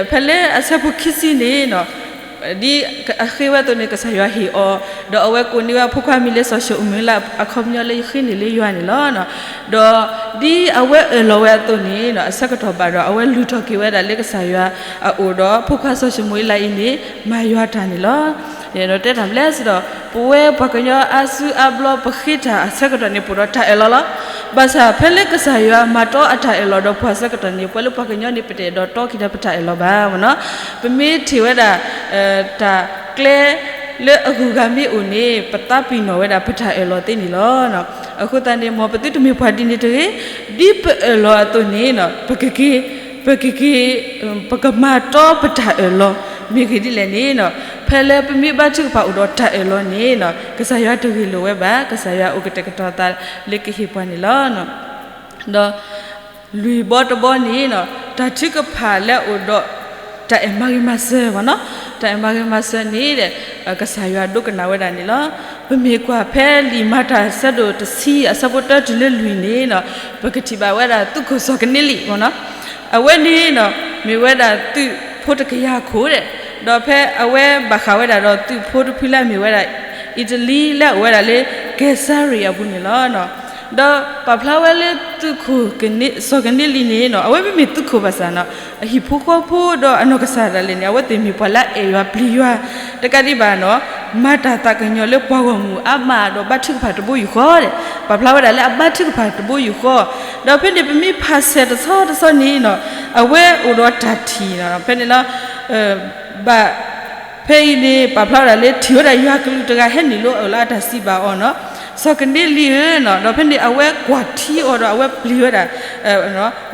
ဖဲလၢအဆၢဖိခံဆံန့ၣ် ဒ်အဃ့ဝဲအသိးန့ၣ် ကစၢ်ယွၤဟ့ၣ်အီၤ ဒီးအဝဲကိးန့ၢ်ဝဲအဖိခွါမံၤလၢစီၤၡမူၤအ့လး အခီပညီလၢယဃ့န့ၢ်လၢယွၤန့ၣ်လီၤ. ဒီးဒ်အဝဲအၢၣ်လီၤဝဲအသိးန့ၣ် အဆၢကတီၢ်ဘၣ်ဒီး အဝဲလုၢ်ထီၣ်က့ၤဝဲဒၣ်လၢကစၢ်ယွၤအအိၣ်ဒီး ဖိခွါစီၤၡမူၤအ့လးအံၤန့ၣ် မၤယွၤတၢ်န့ၣ်လီၤ. ဒီးတဲတၢ်ဘျဲစ့ၢ်ဒီး ပဝဲပှၤကညီအါစုအါဘျီ ပဃ့တၢ်အဆၢကတီၢ်န့ၣ် ပအိၣ်ဒီးတၢ်အၢၣ်လီၤလီၤ. ဘၣ်ဆၣ်ဖဲလၢကစၢ်ယွၤမၤတီအတၢ်အၢၣ်လီၤဒီးပှၤဆၢကတီၢ်န့ၣ် ပဝဲလၢပှၤကညီန့ၣ် ပတအဲၣ်ဒိးတီက့ၤဒီးပတၢ်အၢၣ်လီၤဘၣ်မ့ၢ်နီၤ. ပမ့ၢ်ထံၣ်ဝဲဒၣ် တၢ်ကျဲ လၢအဂုၤအဂၤမ့ၢ်အိၣ်န့ၣ် ပသးပ့ၤနီၣ်ဝဲဒၣ်ပတၢ်အၢၣ်လီၤသ့န့ၣ်လီၤ. အဃိသတးန့ၣ် မ်ပသုတမ့ၢ်ပှၤဒ်န့ၣ်တဂ့ၤ, ဒ်ပအၢၣ်လီၤအသိးန့ၣ် ပကက့ၤ ပကက့ၤ ပကမၤတီပတၢ်အၢၣ်လီၤ မ့ၢ်ဂ့ၢ်ဒ်လဲၣ်န့ၣ် ဖဲလၢပမ့ၢ်ဘါထုကဖၣ်အိၣ်ဒီးတၢ်အၢၣ်လီၤန့ၣ် ကစၢ်ယွၤတဂ့ၢ်လိာ်ဝဲဘၣ်, ကစၢ်ယွၤအိၣ်ကတဲာ်ကတီၤသးလၢကဟ့ၣ်ပှၤန့ၣ်လီၤ. ဒီးလွံၢ်ဘီတဘီန့ၣ်နီၤ တၢ်ထုကဖၣ်လၢအအိၣ်ဒီး တၢ်အဲၣ်မၤဂ့ၤမၤစၢၤဘၣ်နီၤ, တၢ်အဲၣ်မၤဂ့ၤမၤစၢၤန့ၣ်ဒီး ကစၢ်ယွၤဒိကနၣ်ဝဲဒၣ်န့ၣ်လီၤ. ပမ့ၢ်ကွၢ်ဖဲလံာ်မၤတၢ်အဆၢဒိၣ်တဆံအဆၢဖိတၢတုၤလၢလွံၢ်န့ၣ်နီၤ ပကထံၣ်ဘၣ်ဝဲဒၣ်သုးခိၣ်စီၤကနံလံမ့ၢ်နီၤ, အဝဲန့ၣ်နီၤ မ့ၢ်ဝဲဒၣ်သုးဖိတကယၤခိၣ်ဒီး ဒီးဖဲအဝဲဘၣ်ဃးဝဲဒၣ်ဒီးသုးဖိတဖုလၢအမ့ၢ်ဝဲဒၣ် အံၣ်တလံလၢအအိၣ်ဝဲဒၣ်လၢ ကဲစၤရံယၤအပူၤန့ၣ်လီၤ. ဒီးပာ်ဖျါဝဲလၢသုးခိၣ်စီၤကနံလံန့ၣ်နီၤ အဝဲမ့မ့ၢ်သုးခိၣ်ဘၣ်ဆၣ်နီၤ အဟံၣ်ဖိဃီဖိဒီးအနီၢ်ကစၢ်ဒၣ်လဲာ်န့ၣ် အဝဲသ့ၣ်မ့ၢ်ပှၤလၢအအဲၣ်ယွၤပျံၤယွၤ တကးဒံးဘၣ်နီၤ မၤတၢ်သးကညီၤလၢပှၤဂီၢ်မုၢ်အါမးဒီးဘါထုကဖၣ်တဘိယူၢ်ဃီဒီး ပာ်ဖျါဝဲဒၣ်လၢအဘါထုကဖၣ်တဘိယူၢ်ဃီ, ဒီးဖဲန့ၣ်ပမ့ၢ်ဖးဆဲးတဆီတဆီန့ၣ်နီၤ အဝဲအိၣ်ဒီးတၢ်ထံၣ်နီၤ ဖဲန့ၣ်လီၤ ဘၣ် ဖဲအံၤန့ၣ် ပာ်ဖျါဝဲဒၣ်လၢထံၣ်ဝဲဒၣ်ယွၤကလူးတဂၤဟဲနုာ်လီၤအၢၣ်လီၤအတၢ်စံးဘၣ်အီၤနီၤ, စီၤကနံလံဧၢနီၤ ဒီးဖဲန့ၣ် အဝဲကွၢ်ထံအီၤဒီးအဝဲပျံၤဝဲဒၣ်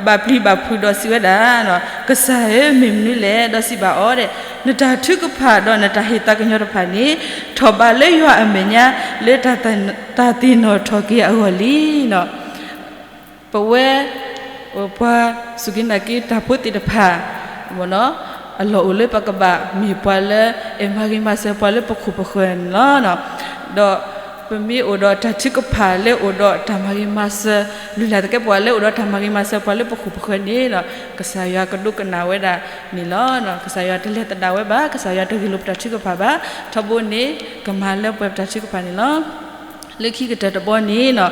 ဘၣ်ပျံၤဘၣ်ဖုးဒီးစံးဝဲဒၣ်, ကစၢ်ဧၢ မ့ၢ်မနုၤလဲၣ် ဒီးစံးဘၣ်အီၤဒီး နတၢ်ထုကဖၣ်ဒီးနတၢ်ဟ့ၣ်သးကညီၤတဖၣ်န့ၣ် ထီၣ်ဘးလၢယွၤအမဲာ်ညါ လၢတၢ်သ့ၣ်နီၣ်ထီၣ်က့ၤအဂီၢ်လံနီၤ ပဝဲ ပှၤစူၢ်က့ၤနာ်က့ၤတၢ်ဖိသ့ၣ်တဖၣ် အလီၢ်အိၣ်လၢပကဘၣ်မ့ၢ်ပှၤလၢ အဲၣ်မၤဂ့ၤမၤစၢၤပှၤလၢပခိၣ်ပဃၢၤန့ၣ်လီၤ. ဒီးပမ့ၢ်အိၣ်ဒီးတၢ်ထုကဖၣ်လၢအိၣ်ဒီးတၢ်မၤဂ့ၤမၤစၢၤ လုၢ်လၢ်သကဲးပဝးလၢအိၣ်ဒီးတၢ်မၤဂ့ၤမၤစၢၤပှၤလၢပခိၣ်ပဃၢၤန့ၣ်ဒီး ကစၢ်ယွၤကဒိကနၣ်ဝဲဒၣ်န့ၣ်လီၤ. ကစၢ်ယွၤတလဲၤသဒၣ်ဝဲဘၣ်, ကစၢ်ယွၤတဂ့ၢ်လိာ်ပတၢ်ထုကဖၣ်ဘၣ်, ထီဘိန့ၣ် ကမၤလၢပှဲၤပတၢ်ထုကဖၣ်န့ၣ်လီၤ. လၢခံကတၢၢ်တဘီန့ၣ်နီၤ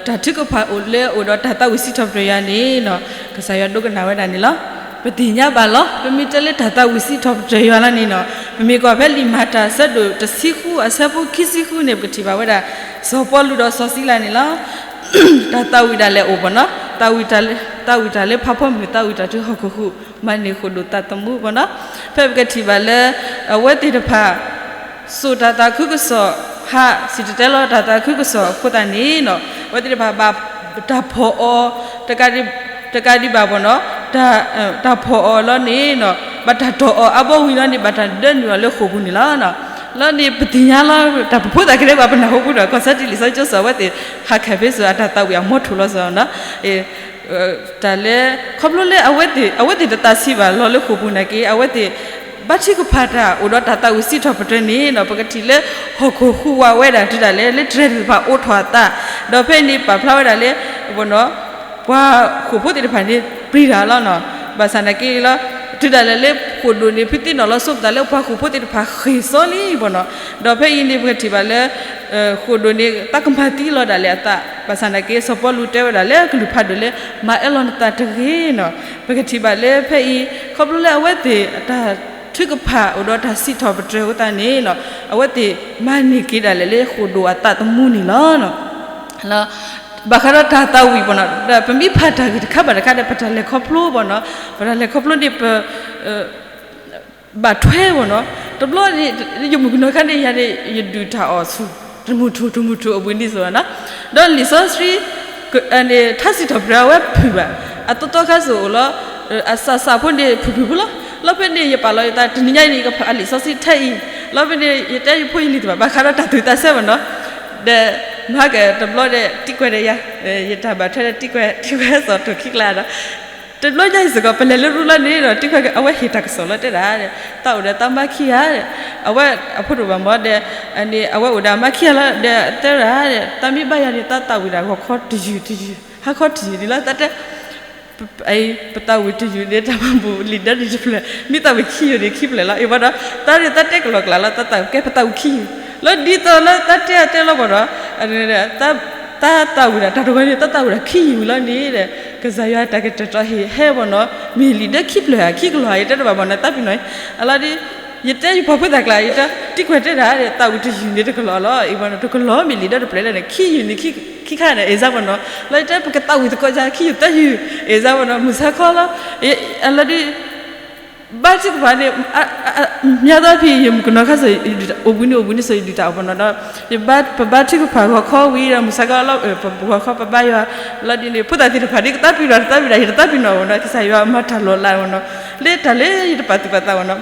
တၢ်ထုကဖၣ်အိၣ်လၢအိၣ်ဒီးတၢ်သးဝံၣ်စံးထီၣ်ပတြၢၤယွၤန့ၣ်နီၤ ကစၢ်ယွၤဒိကနၣ်ဝဲဒၣ်န့ၣ်လီၤ. ပသ့ၣ်ညါဘၣ်လီၤ ပမ့ၢ်တဲလၢတၢ်သးဝံၣ်စံးထီၣ်ပတြၢၤယွၤလီၤန့ၣ်နီၤ ပမ့ၢ်ကွၢ်ဖဲလံာ်မၤတၢ်အဆၢဒိၣ်တဆံဃုအဆၢဖိခံဆံဃုန့ၣ် ပကထံၣ်ဘၣ်ဝဲဒၣ် စီၤပီလူးဒီးစီၤစံလၤန့ၣ်လီၤ. တၢ်သးဝံၣ်ဒၣ်လဲာ်အိၣ်ဘၣ်နီၤ သးဝံၣ်တၢ်လၢဖးဖီမုၢ် သးဝံၣ်တၢ်တုၤဟီၣ်ခိၣ်ဟူး မၤန့ၢ်ဃိၣ်ဒိၣ်သးသမူဘၣ်နီၤ ဖဲပကထံၣ်ဘၣ်လၢ အဝဲသ့ၣ်တဖၣ် စိာ်တၢ်သးခုကစီၣ် ဟးစံၣ်တဲၤတဲလီၤတၢ်သးခုကစီၣ်အဃိသတးန့ၣ်နီၤ အဝဲသ့ၣ်တဖၣ်ဘၣ်တၢ်ဖီၣ်အီၤ တကးဒံးဘၣ်ဘၣ်နီၤ တၢ်ဖီၣ်အီၤလီၤန့ၣ်နီၤ ဘၣ်တၢ်တီၢ်အီၤအါဘီဝံၤလီၤန့ၣ် ဘၣ်တၢ်ဒၢနုာ်အီၤလၢဃိာ်ပူၤန့ၣ်လီၤ. လီၤန့ၣ် ပသ့ၣ်ညါလီၤ တၢ်ပဖိသၣ်ကဲထီၣ်ပှၤပနၢ်ဟူပူၤဒီး ကီၢ်စဲတံလံာ်စီဆှံကၠိစီၤ အဝဲသ့ၣ် ဟးခးဖဲစိၤအတၢ်သးဝံၣ်အမီထိၣ်လီၤစီၤ တၢ်လၢ ခီဖျိလၢအဝဲသ့ၣ် အဝဲသ့ၣ်တသးဆံးဘၣ်လီၤလၢဃိာ်ပူၤနာ်က့ အဝဲသ့ၣ် ဘါထုကဖၣ်တၢ်အိၣ်ဒီးတၢ်သးဝံၣ်စံးထီၣ်ပတြၢၤန့ၣ်နီၤ ပကထံၣ်လၢ ဟီၣ်ခိၣ်ဟူးဝးဝဲဒၣ်တုၤဒၣ်လဲာ်လၢတြဲၤသ့ၣ်တဖၣ်အိးထီၣ်အသး ဒီးဖဲအံၤန့ၣ်ပာ်ဖျါဝဲဒၣ်လၢ ပှၤဃိာ်ဖိသ့ၣ်တဖၣ်န့ၣ် ပျံၤတၢ်လီၤနီၤ ဘၣ်ဆၣ်နာ်က့လီၤ တုၤဒၣ်လဲာ်လၢဃိာ်ဒိၣ်န့ၣ် ဖုသံနီၣ်လီၤဆိပသးလၢပှၤဃိာ်ဖိသ့ၣ်တဖၣ်ဃ့ၢ်စီလံဘၣ်နီၤ ဒီးဖဲအံၤန့ၣ်ပကထံၣ်ဘၣ်လၢ ဃိာ်ဒိၣ်န့ၣ် သးကမၤသံလီၤဒၣ်လဲာ်အသး ဘၣ်ဆၣ်နာ်က့ စီၤပီလူးတဲဝဲဒၣ်လၢအကလုၢ်ဖးဒိၣ်လၢ မၤအၢလီၤနသးတဂ့ၤနီၤ ပကထံၣ်ဘၣ်လၢဖဲအံၤ ခီဖျိလၢအဝဲသ့ၣ်အတၢ်ထုကဖၣ်အိၣ်ဒီးတၢ်စံးထီၣ်ပတြၢၤအဃိသတးန့ၣ်နီၤ အဝဲသ့ၣ်မၤန့ၢ်က့ၤဒၣ်လဲာ်လၢဃိာ်ဒိၣ်အသးသမူန့ၣ်လီၤ. ဘၣ်ဃးဒီးတၢ်သးဝံၣ်ဘၣ်နီၤ ဒီးပမ့ၢ်ဖးတၢ်ဂ့ၢ်တခါဘၣ်တခါဒီး ပတၢ်လဲၤခီဖျိဘၣ်နီၤ ပတၢ်လဲၤခီဖျိန့ၣ် ပ ဘၣ်ထွဲဘၣ်နီၤ တဘျီန့ၣ် ယမုၣ်ကနီၤခါန့ၣ်ယၤန့ၣ် ယဒုၣ်တၢ်အီၣ်ဆူၣ် တမုၢ်ထူၣ်တမုၢ်ထူၣ်အပူၤန့ၣ်စ့ၢ်ကီးနီၤ ဒီးလံာ်စီဆှံ ထါစံးထီၣ်ပတြၢၤအဝဲဖုၣ်ဘၣ် အသီသီခါစ့ၢ်အိၣ်လီၤ အစးစးဖိန့ၣ်ဖုၣ်ဖုၣ်ဖိလီၤ လီၤဖဲန့ၣ် ယပာ်လီၤယသး တနံၤညါအံၤန့ၣ် ယကဖးလံာ်စီဆှံထဲအံၤ လီၤဖဲန့ၣ် ယတဲယဖိယလံၤတဖၣ် ဘၣ်ဃးဒီးတၢ်သူၣ်တၢ်စဲဘၣ်နီၤ ဒီး မဟါကတဘျီဒီး တံၤကွဲးဒီးယၤ ယတၢ်ဘၣ်ထွဲဒီးတံၤကွဲး တံၤကွဲးစီၤတိၢ်ခံကျါဒီး တဘျီညါအံၤစ့ၢ်ကီး ပလဲၤလၢရူလါန့ၣ်ဒီး တံၤကွဲး အဝဲဟ့ၣ်တၢ်ကစီၣ်လီၤတဲဒၣ်ဒီး သးအိၣ်ဒီးသးမါခံဂၤဒီး အဝဲအဖိတအိၣ်ဘၣ်မ့ၢ်ဒီး အန့ၣ် အဝဲအိၣ်ဒီးအမါခံဂၤလီၤဒီး တဲဒၣ်ဒီး သးမ့ၢ်ဘါယွၤန့ၣ် သးသးဝံၣ်ဒၣ်ဂီၤခီတယုၢ်တယုၢ် ဟါခီတယုၢ်ဒ်လီၤ သးတဲ ပသးဝံၣ်တယုၢ်န့ၣ် တၢ်မၤဘူၣ်လံာ်ဒၢန့ၣ်တဖျၢၣ် မ့ၢ်သးဝံၣ်ခံယုၢ်န့ၣ်ခံဖျၢၣ်လီၤ အ့ၣ်ဘၣ်ဒီး သးန့ၣ်သးတဲကလီၤကျါလီၤ သးသးကဲပသးဝံၣ်ခံယုၢ် လီၤဒ်သိးလၢသးတဲအတဲလီၤဘၣ်ဒီး သးသးဝံၣ်ဒၣ်တၢ်တဂီၤန့ၣ် သးသးဝံၣ်ဒၣ်ခံယုၢ်လီၤန့ၣ်ဒီး ကစၢ်ယွၤတၢ်ကတဲာ်ကတီၤဟ့ၣ်ဟဲဘၣ်နီၤ မ့ၢ်လံာ်ဒၢခံဖျၢၣ်ဧါ ခံကလီၤဧါ ယတဲတဘၣ်ဘၣ်နီၤ သးပ့ၤနီၣ် အလီၤဒ် ယတဲယပှၤဖိသၣ်ကျါ ယတဲ တံၤကွဲးတဲဒၣ်ဒီး သးဝံၣ်တယုၢ်န့ၣ်တကလီၤလီၤ အ့ၣ်ဘၣ်နီၤ တကလီၤမ့ၢ်လံာ်ဒၢတဖျၢၣ်လၢန့ၣ် ခံယုၢ်န့ၣ် ခံခါန့ၣ် အ့ၣ်စၢ်ဘၣ်နီၤ လီၤယတဲ ပကသးဝံၣ်သကိးယၤ ခံယုၢ်သၢယုၢ် အ့ၣ်စၢ်ဘၣ်နီၤ မုၢ်ဆါခီလီၤ အလီၤဒ် ဘါထုကဖၣ်န့ၣ် မ့ၢ်သးဖဲ ယမုၣ်ကနီၤခါစ့ၢ် အိၣ်ဘှံးနံၤအိၣ်ဘှံးနံၤစ့ၢ် ယဒုးတၢ်အိၣ်ဘၣ်နီၤဒီး ပဘါထုကဖၣ်ဂီၤခီဝံၤဒီး မုၢ်ဆါခီလီၤ ပဂီၤခီပဘါယွၤ လီၤဒ်န့ၣ် ဖိသၣ်သ့ၣ်တဖၣ်ဒ်ကသးပ့ၤနီၣ် တသးပ့ၤနီၣ် ယတသးပ့ၤနီၣ်ဘၣ်နီၤ ကစၢ်ယွၤမၤတၢ်လီၤလးဘၣ်နီၤ လၢတၢ်လၢယတပာ်သူၣ်ပာ်သးဘၣ်နီၤ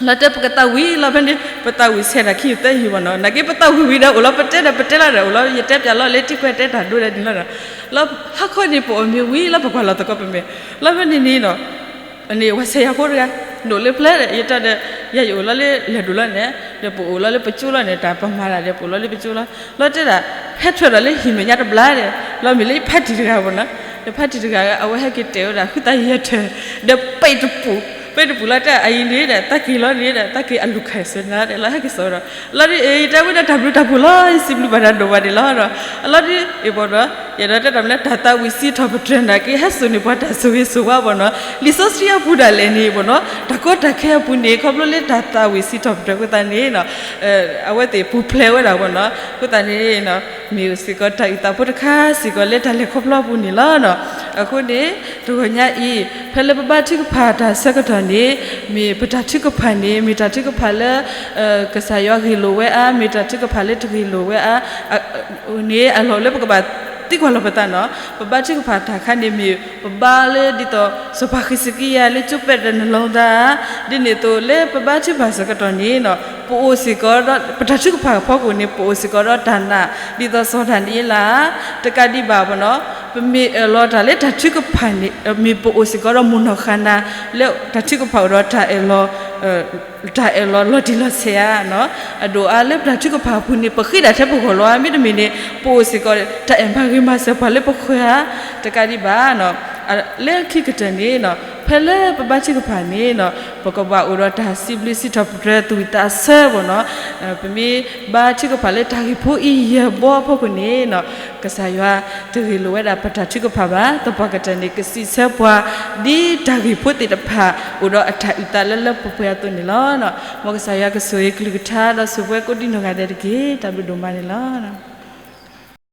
လီၤတဲပကသးဝံၣ်လီၤဖဲန့ၣ် ပသးဝံၣ်ဆဲးတၢ်ခံယူၤသၢယူၤဘၣ်နီၤ, နာ်က့ပသးဝံၣ်ဝံၤဒီး အိၣ်လီၤပတဲဒီးပတဲလီၤဒီး အိၣ်လီၤယတဲပၠးလီၤလၢတံၤခွဲးတဲတၢ်ဒိဒီးန့ၣ်လီၤဒီး လၢဟါခီန့ၣ်ပအိၣ်မ့ၢ်ဝံၤလီၤ ပကွၢ်လီၤသကိးပမဲာ် လီၤဖဲန့ၣ်န့ၣ်နီၤ န့ၣ် ဝဲဆဲးယၤဖိတဂၤ ဒိၣ်လၢပျဲၢ်ဒီး ယတဲဒီး ယၤယအိၣ်လီၤလၢလဲၤဒိၣ်လီၤန့ၣ် ဒီးပအိၣ်လီၤလၢပကၠိလီၤန့ၣ် တၢ်ပမၤတၢ်ဒီး ပအိၣ်လီၤလၢပကၠိလီၤ လီၤတဲဒၣ် ဟဲထွဲဒီးလၢဟံၣ်မဲာ်ညါတဘျီဒီး လီၤမ့ၢ်လၢယဖါတံၢ်တဂၤဘၣ်နီၤ, ဒီးဖါတံၢ်တဂၤ အဝဲဟဲက့ၤတဲဝဲဒၣ် ဃုသးယဲၢ်ထၢၣ် ဒီးပံးတပူၤ ပံးတပူၤလီၤတဲအအံၤန့ၣ်ဒီး သးက့ၤလီၤန့ၣ်ဒီး သးက့ၤအလူၤခၢၣ်စၢၤနၤဒီး လီၤဟဲက့ၤစိာ်ဒီး လီၤဒ်အံၤ တဲဝဲဒၣ်တၢ်ဘျုးတၢ်ဖှိၣ်လီၤ ယစံးဘျုးဘၣ်တၢ်ဒိၣ်ဘၣ်ဒံးလီၤဒီး အလီၤဒ်အံၤဘၣ်ဒီး ယအဲၣ်ဒိးတဲတၢ်မနုၤလၢ တၢ်သးဝံၣ်စံးထီၣ်ပတြၢၤနာ်က့ ဟဲစိာ်န့ၢ်ပှၤတၢ်ဆိၣ်ဂ့ၤဆိၣ်ဝါဘၣ်နီၤ, လံာ်စီဆှံအပူၤဒၣ်လဲာ်န့ၣ်ဘၣ်နီၤ, တၢ်ကီတၢ်ခဲအပူၤန့ၣ် ခီဖျိလၢတၢ်သးဝံၣ်စံးထီၣ်ပတြၢၤအဃိသတးန့ၣ် အဝဲသ့ၣ်ပူၤဖျဲးဝဲဒၣ်ဘၣ်နီၤ, အဃိသတးန့ၣ် မ့ၢ်စ့ၢ်ကီးတၢ်အုၣ်သးဖိတခါစ့ၢ်ကီးလၢတၢ်လဲၤခီဖျိအပူၤန့ၣ်လီၤ. အဃိန့ၣ် တဂီၤညါအံၤ ဖဲလၢပဘါထုကဖၣ်တၢ်ဆၢကတီၢ်န့ၣ် မ့ၢ်ပတၢ်ထုကဖၣ်န့ၣ် မ့ၢ်တၢ်ထုကဖၣ်လၢ ကစၢ်ယွၤဂ့ၢ်လိာ်ဝဲအါ, မ့ၢ်တၢ်ထုကဖၣ်လၢတဂ့ၢ်လိာ်ဝဲအါ န့ၣ် အလီၢ်လၢပကဘၣ်သံကွၢ်လီၤပသးနီၤ, ပဘါထုကဖၣ်တၢ်ခါန့ၣ် မ့ၢ်ပဘါလၢဒ်သိး စီၤပၤဃံးစကံယၤလၢကၠိပဲတရနလီၤသး, ဒ်န့ၣ်အသိးလၢပဘါထုကဖၣ်ဆၢကတီၢ်န့ၣ် ပအိၣ်စ့ၢ်ကီးဒီး ပတၢ်ထုကဖၣ်အဖီခိၣ်န့ၣ် ပအိၣ်စ့ၢ်ကီးဒီးတၢ်နာ် ဒ်သိးစီၤဒၤနံးယ့လး, တကးဒံးဘၣ်ဘၣ်နီၤ, ပမ့ၢ်အၢၣ်လီၤတၢ်လၢတၢ်ထုကဖၣ်န့ၣ် မ့ၢ်ပအိၣ်စ့ၢ်ကီးဒီးမိၢ်နီၢ်ဃၤနၤ လၢတၢ်ထုကဖၣ်အိၣ်ဒီးတၢ်အၢၣ်လီၤ တၢ်အၢၣ်လီၤလီၤတံၢ်လီၤဆဲးဧါ, အဒိၣ်အါလၢပတၢ်ထုကဖၣ်အပူၤန့ၣ် ပဃ့ဒၣ်ထဲပဂီၢ်လီၤဧါ, မ့တမ့ၢ်န့ၣ် ပအိၣ်စ့ၢ်ကီး တၢ်အဲၣ်မၤဂ့ၤမၤစၢၤပှၤလၢပဃၢၤဧါ, တကးဒံးဘၣ် လၢခံကတၢၢ်န့ၣ် ဖဲလၢပဘါထုကဖၣ်န့ၣ် ပကဘၣ်အိၣ်ဒီးတၢ်စံးဘျုးစံးထီၣ်ပတြၢၤသူၣ်ဝံၣ်သးဆၢဘၣ်နီၤ, ပမ့ၢ်ဘါထုကဖၣ်လၢတၢ်ဂ့ၢ်ဖိအံၤယဲၢ်ဘီအဖီခိၣ်န့ၣ် ကစၢ်ယွၤတဂ့ၢ်လိာ်ဝဲဒၣ်ပတၢ်ထုကဖၣ်ဘၣ်, သပှၢ်ကတၢၢ်န့ၣ် ကစံးဆၢပှၤ ဒ်တၢ်ဂ့ၢ်ဖိသ့ၣ်တဖၣ် အိၣ်ဒီးအတၢ်အုၣ်သးလၢလၢပှဲၤပှဲၤအသိးန့ၣ်လီၤ. မ်ကစၢ်ယွၤကဆိၣ်ဂ့ၤကလုၢ်ကထါဒီးဆိၣ်ပှဲၤကိးဒံနီၢ်ဂၤဒဲးတက့ၢ်. တၢ်ဘျုးဒိၣ်မးန့ၣ်လီၤ.